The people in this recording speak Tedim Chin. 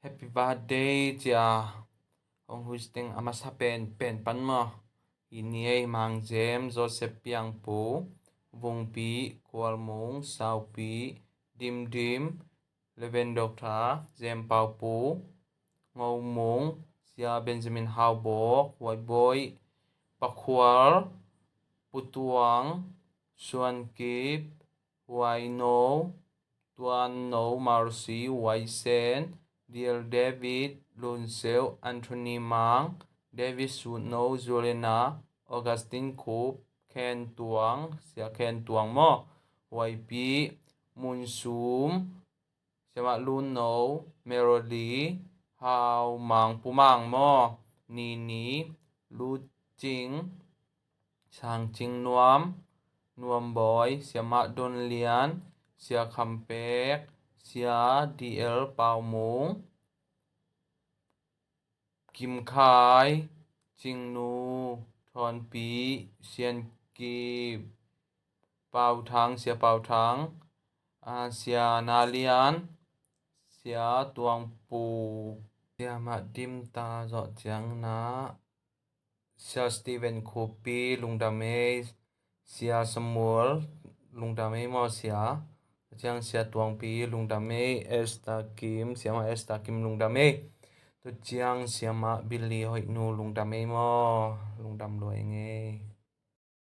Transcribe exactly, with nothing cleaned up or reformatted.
Happy birthday cia hong huisteng a masa pen pen pan maw. Hi ni ei Mang Jem, Joseph Piangpu, Vungpi, Kualmung, Saupi, Dimdim, Reverend Doctor Jem Paupu, Ngomung, Sia Benjamin Haubok, Waiboi, Pakhual, Putuang, Suankip, Huaino, Tuanno, Marsi, Huaisen, Diel David, Lunseu, Anthony Mang, David Sutno, Juliana, Augustine Kup, Ken Tuang, Sia Ken Tuang maw, Huaipi, Munsum, Siamah Lunno, Meroli, Hau Mang, Pu Mang maw, Nini, Lucing, Sangcing Nuam, Nuam Bawi, Siamah Don Lian, Sia Kham Pek, Sia D L Pau Mung, Kim Khai, Cingnu, Thawnpi, Sian Kip, Pau Thang, Sia Pau Thang, a, Sia Na Lian, Sia Tuang Pu, Sia Mah Dim ta zawh ciang na, Sia Steven Khupi lungdam ei, Sia Samuel lungdam ei maw Sia. Tua ciang Sia Tuangpi lungdam ei, Esther Kim, Siamah Esther Kim lungdam ei. Tua ciang Siamah Billy Hoih Nu lungdam ei maw, lungdam lua ing ei.